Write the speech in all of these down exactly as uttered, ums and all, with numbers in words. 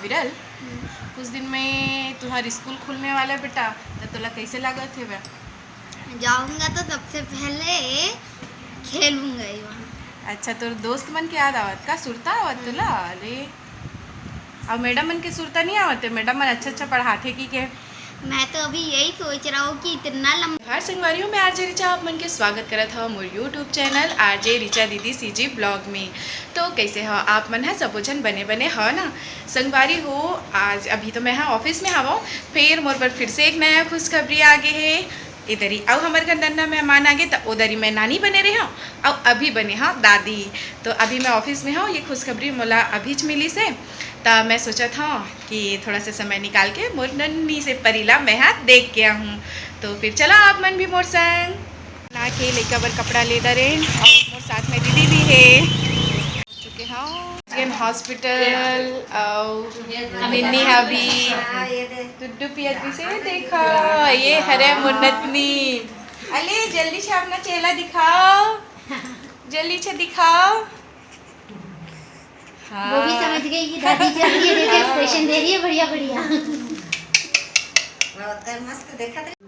विरल, कुछ दिन में तुहार स्कूल खुलने वाला बेटा, त तोला कैसे लागत हे बे? जाऊंगा तो सबसे पहले खेलूंगा ही वहाँ। अच्छा, तोर दोस्त मन के याद आवत का, सुरता आवत तोला? अरे, अब मैडम मन के सुरता नहीं आवत हे? मैडम मन अच्छा अच्छा पढ़ाथे कि के? मैं तो अभी यही सोच रहा हूँ कि इतना लंबा। हर संगवारी हो, मैं आरजे रिचा आप मन के स्वागत करत हव मोर YouTube चैनल आरजे रिचा दीदी सीजी ब्लॉग में। तो कैसे हो आप मन ह? सबो झन बने बने हो ना? संगवारी हो, आज अभी तो मैं ह ऑफिस में हवं, फिर मोर बर फिर से एक नया खुशखबरी आ गे हे। इधर ही अउ हमर घर नन्ना मेहमान आ गे, त उधर ही मैं नानी बने रहे हव, अउ अभी बने हव दादी। तो अभी मैं ऑफिस में हव, ये खुशखबरी मोला अभीच मिली से, त मैं सोचत हव कि थोड़ा सा समय निकाल के मोर नन्नी से परी ला मैं हा देख के आहूँ। तो फिर चला आप मन भी मोर संग। ना के लइका बर कपड़ा ले डरेन अउ मोर साथ में दीदी भी हे। चुके हव। हॉस्पिटल अउ निन्नी हा भी टुड्डू पियत भी से देखा। ये हरे मोर नतनी। अले जल्दी से अपना चेहरा दिखाओ, जल्दी से दिखाओ। हाँ। वो भी समझ गई कि दादी चल रही है, देखो एक्सप्रेशन दे रही है, बढ़िया बढ़िया।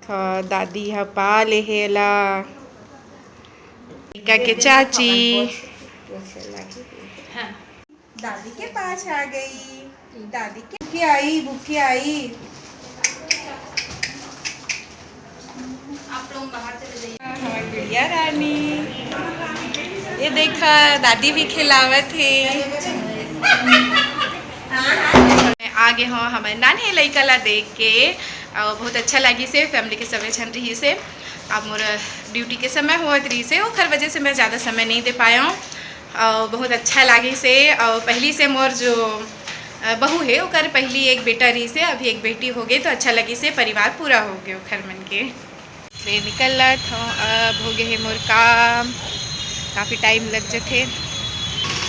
हाँ, दादी ह पा ले हे ला। लइका के चाची। दादी के पास आ गई। दादी के भूखी आई, भूखी आई। आप लोग बाहर चले जाइए। हमारी गुड़िया रानी, ये देखा दादी भी खिलावत हे। मैं आ गे हव हमर नान्हे लइका ला देख के, अउ बहुत अच्छा लगिस हे। फैमिली के सभी झन रहिस हे, अब मोर ड्यूटी के समय होवत रहिस हे, ओखर वजह से मैं ज़्यादा समय नहीं दे पाए हव। अउ बहुत अच्छा लगिस हे, अउ पहली से मोर जो, अ, बहू हे, ओकर पहली एक बेटा रहिस हे, अभी एक बेटी हो गे, तो अच्छा लगिस हे, परिवार पूरा हो गे ओखर मन के। ले निकलत हव, अब हो गे हे मोर काम, काफ़ी टाइम लग जथे।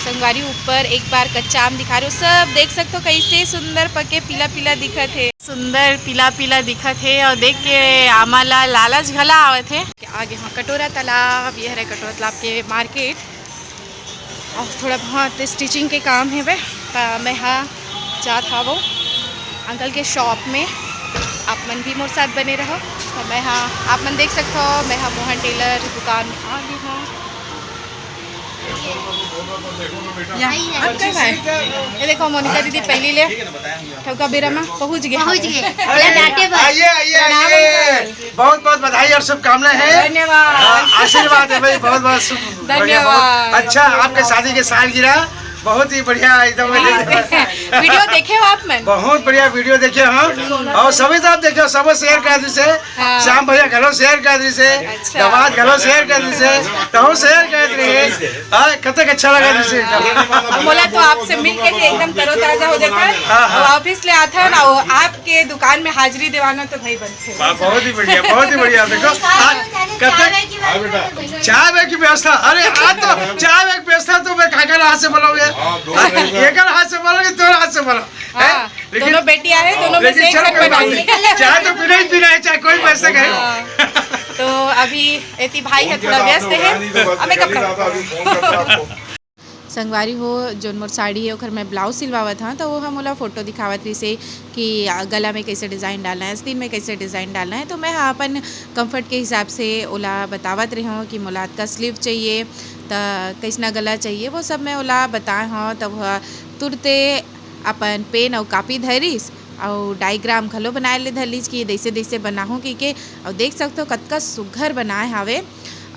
संगवारी, ऊपर एक बार कच्चा आम दिखा रहे हो, सब देख सकते हो कैसे सुंदर पके पीला पीला दिखत हे, सुंदर पीला पीला दिखत हे। अउ देख के आमा ला लालच घला आवत हे। आ गे हव कटोरा तालाब, ये हरे कटोरा तालाब के मार्केट। अउ थोड़ा बहुत स्टिचिंग के काम हे बे, त मैं हा जात हवो अंकल के शॉप में। आप मन भी मोर साथ बने रहो। त मैं हा, आप मन देख सकत हो, मैं हा मोहन टेलर दुकान में आ गे हव। या, आप का भाई? ये देखो मोनिका दीदी पहली ले ठौका बेरा में पहुंच गए। पहुंच गए। अरे, डांटे बर। आइए, आइए, प्रणाम आइए। अंकल। बहुत बहुत बधाई और शुभकामनाएं हैं। धन्यवाद। हाँ, आशीर्वाद है भाई, बहुत बहुत शुभ, बढ़िया, बहुत धन्यवाद। अच्छा, आपके शादी के सालगिरह बहुत ही बढ़िया एकदम। वीडियो देखे हो आप मन? बहुत बढ़िया वीडियो देखे हम, और सभी तरफ देखे, सब शेयर कर दीजिए। हाँ। श्याम भैया घलो शेयर कर दीजिए, अच्छा। दामाद घलो शेयर कर दीजिए, तो हम शेयर कर दीजिए। हाँ, कतक अच्छा लगा दीजिए। हाँ, बोला तो आपसे मिल के ही एकदम तरोताजा हो जाता है। हाँ, हाँ। और ऑफिस ले आता है ना, वो आपके दुकान में हाजिरी दिवाना तो भाई बनते हैं। वाह, बहुत ही बढ़िया, बहुत ही बढ़िया। देखो, आज कतक चाय की व्यवस्था, अरे आज तो चाय की व्यवस्था तो मैं काकर हाथ से बनाऊंगे, हाँ, दो लोग हैं। एकर हाथ से बनाऊंगे, तोर हाथ से बनाऊं। हाँ, हैं? लेकिन दोनों बेटियां हैं, दोनों में लेकिन से एक चलो, कोई बात बनाइए। नहीं। चाय तो पीना ही पीना है, चाहे कोई पैसे का है। हाँ, तो अभी एती भाई है, थोड़ा व्यस्त है। अबे कब कर? संगवारी हो, जोन मोर साड़ी है, ओकर मैं ब्लाउज सिलवावत हाँ, तो वो हम ओला फोटो दिखावत रहिस हे कि गला में कैसे डिज़ाइन डालना है, आस्तीन में कैसे डिज़ाइन डालना है। तो मैं हाँ अपन कंफर्ट के हिसाब से ओला बतावत रहे हूँ कि मोला अतका स्लीव चाहिए, त कैसना गला चाहिए, वो सब मैं ओला बताए हूँ। तब वह तुरते अपन पेन अउ कॉपी धरिस अउ डायग्राम घलो बनाए ले धरलिस कि जैसे जैसे बनाहूँ कहिके। अउ देख सकथो कतका सुघर बनाए हावे।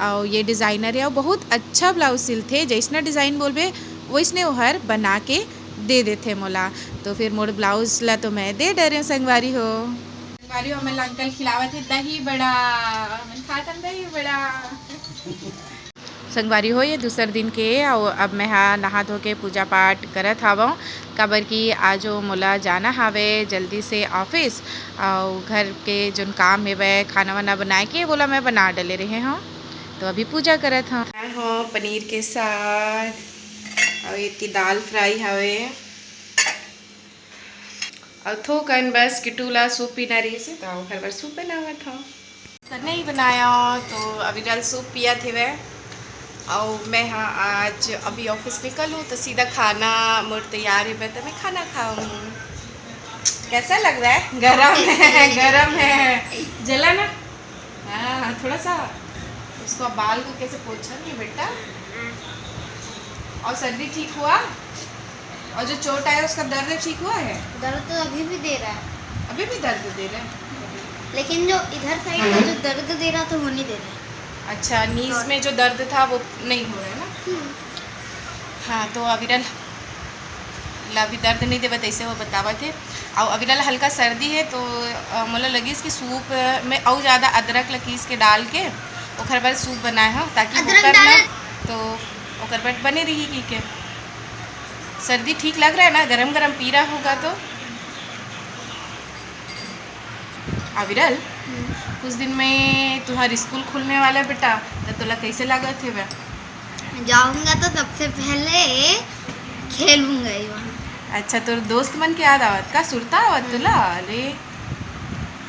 अउ ये डिजाइनर हे अउ बहुत अच्छा ब्लाउज सिलथे, जैसना डिजाइन बोलबे वैसने ओहर बना के दे देथे मोला। तो फिर मोर ब्लाउज ला तो मैं दे डरे संगवारी हो। संगवारी हो, हमन ला अंकल खिलावत हे दही बड़ा, हमन खात हन दही बड़ा। संगवारी हो, ये दूसर दिन के अउ अब मैं हा नहा धो के पूजा पाठ करत हावव, काबर कि आजो मोला जाना हावे जल्दी से ऑफिस, अउ घर के जोन काम हेवय खाना वाना बनाए के, वोला मैं बना डले रहे हव। तो अभी पूजा करत हव। मैं हव पनीर के साग अउ एती दाल फ्राई हावे। अउ थोकन बस किट्टू ला सूप पीना रहिस हे, त ओखर बर सूप बनावत हव। त नहीं बनाया, तो अभी डल सूप पियत हेवय। अउ मैं हा आज अभी ऑफिस निकलूँ, तो सीधा खाना मोर तैयार हेवय, त मैं खाना खाऊँ। कैसा लग रहा है? गरम है, गरम है। जला ना? हाँ, थोड़ा सा उसको, बाल को कैसे पोछा नहीं बेटा? और सर्दी ठीक हुआ? और जो चोट आया, उसका दर्द ठीक हुआ है? दर्द तो अभी भी दे रहा है। अभी भी दर्द दे रहा है? लेकिन जो इधर साइड का जो दर्द दे रहा था, वो नहीं दे रहा है। अच्छा, नीज में जो दर्द था, वो नहीं हो रहा है ना? हम्म। हाँ, तो अविरल ला भी दर्द नहीं देवत, ऐसे वो बतावत हे। और अविरल हल्का सर्दी है, तो अ, मोला लगिस कि सूप में अउ ज़्यादा अदरक ला कीस के डाल के ओकर बाद सूप बनाए हो, ताकि अदरक ओकर ना, डाले। तो ओकर बाद बने रही कि के सर्दी ठीक लग रहा है ना, गरम गरम पी रहा होगा तो। अविरल, हम्म। कुछ दिन में तुम्हार स्कूल खुलने वाला है बेटा, तो तोला कैसे लागत है बे? जाऊंगा तो सबसे पहले खेलूंगा ही वहाँ। अच्छा, तोर दोस्त मन के याद आवत का? सुरता आवत हम्म। तोला? अरे,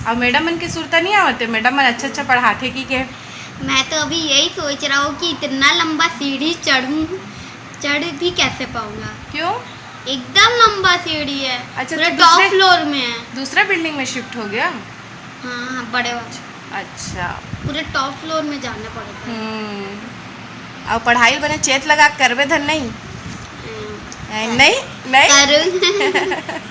अब मैडम मन के सुरता नहीं आवत है? मैडम मन अच्छा अच्छा पढ़ाथे कि के? मैं तो अभी यही सोच रहा हूँ कि इतना लंबा सीढ़ी चढ़ूँ, चढ़ भी कैसे पाऊंगा? क्यों? एकदम लंबा सीढ़ी है। अच्छा, पूरे तो टॉप दूसरे फ्लोर में है। दूसरा बिल्डिंग में शिफ्ट हो गया? हाँ, हाँ, बड़े वाले। अच्छा। पूरे टॉप फ्लोर में जाना पड़ता है। हम्म। और पढ़ाई बने चेत लगा के करबे धन नहीं? हम्म। नहीं, नहीं, नहीं? करूँ।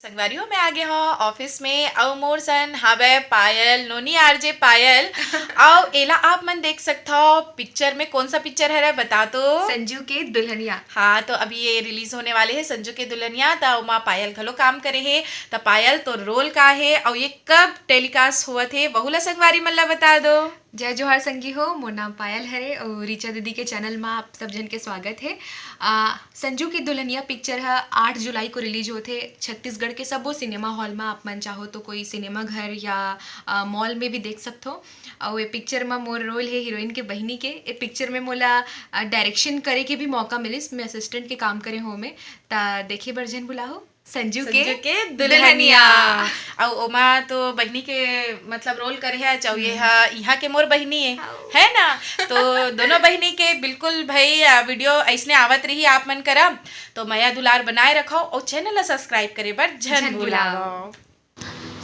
संगवारी हो, मैं आ गया हूँ ऑफिस में। अउ मोर सन हावय पायल, नोनी आरजे पायल। अउ एला आप मन देख सकथव पिक्चर में। कौन सा पिक्चर हरे, बता तो? संजू के दुल्हनिया। हाँ, तो अभी ये रिलीज होने वाले है संजू के दुल्हनिया। त ओमा पायल घलो काम करे हे। त पायल, तो रोल का हे अउ ये कब टेलीकास्ट होवत हे, वहू ला संगवारी मन ला बता दो। जय जोहार संगी हो, मोर नाम पायल हरे अउ रिचा दीदी के चैनल मा आप सब झन के स्वागत हे। आ, संजू की दुल्हनिया पिक्चर ह आठ जुलाई को रिलीज होथे। छत्तीसगढ़ के सबो सिनेमा हॉल मा आप मन चाहो तो कोई सिनेमा घर या, आ, मॉल में भी देख सकथो। अउ ये पिक्चर मा मोर रोल हे हीरोइन के बहिनी के। ये पिक्चर में मोला, आ, डायरेक्शन करे के भी मौका मिलिस। मैं असिस्टेंट के काम करे हों में, त देखे बर झन भुलाहो। संजू के संजू के दुल्हनिया। दुल्हनिया। अउ ओमा तो बहिनी के मतलब रोल करे हे, अउ ये हम्म। हा इहाँ के मोर बहिनी है, हाउ। है ना? तो दोनों बहिनी के बिल्कुल भाई, आ, वीडियो ऐसने आवत रही आप मन करा, तो मया दुलार बनाए रखो अउ चैनल ला सब्सक्राइब करे बर झन झन भुलाओ। भुलाओ।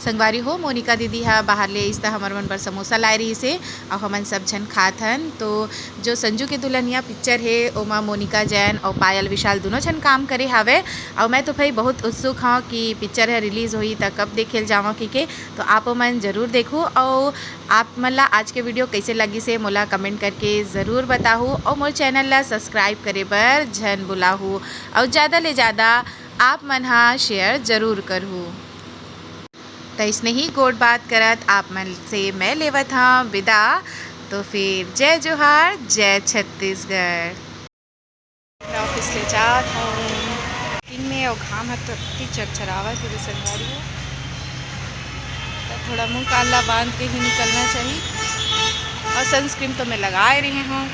संगवारी हो, मोनिका दीदी हा बाहर ले आइस त हमर मन बर समोसा लाए रहिस हे, अउ हमन सब झन खात हन। तो जो संजू के दुल्हनिया पिक्चर हे, ओमा मोनिका जैन अउ पायल विशाल दुनों झन काम करे हावय। अउ मैं तो भाई बहुत उत्सुक हौं कि पिक्चर ह रिलीज होही त कब देखे ल जावं कहिके। तो आप मन जरूर देखू, अउ आप मन ला आज के वीडियो कैसे लगिस हे, मोला कमेंट करके जरूर बताहू, अउ मोर चैनल ला सब्सक्राइब करे बर झन भुलाहू, अउ ज़्यादा ले ज़्यादा आप मन हा शेयर जरूर करहू। त इसने ही गोठ बात करत आप मन से मैं लेवत हौं विदा। तो फिर जय जोहार, जय छत्तीसगढ़। मैं ऑफिस ले जात हौं। दिन में अउ घाम ह तो अति चरचरावत हे संगवारी हो। त थोड़ा मुंह कान ला बांध के ही निकलना चाही। अउ सनस्क्रीन तो मैं लगाए रहे हौं।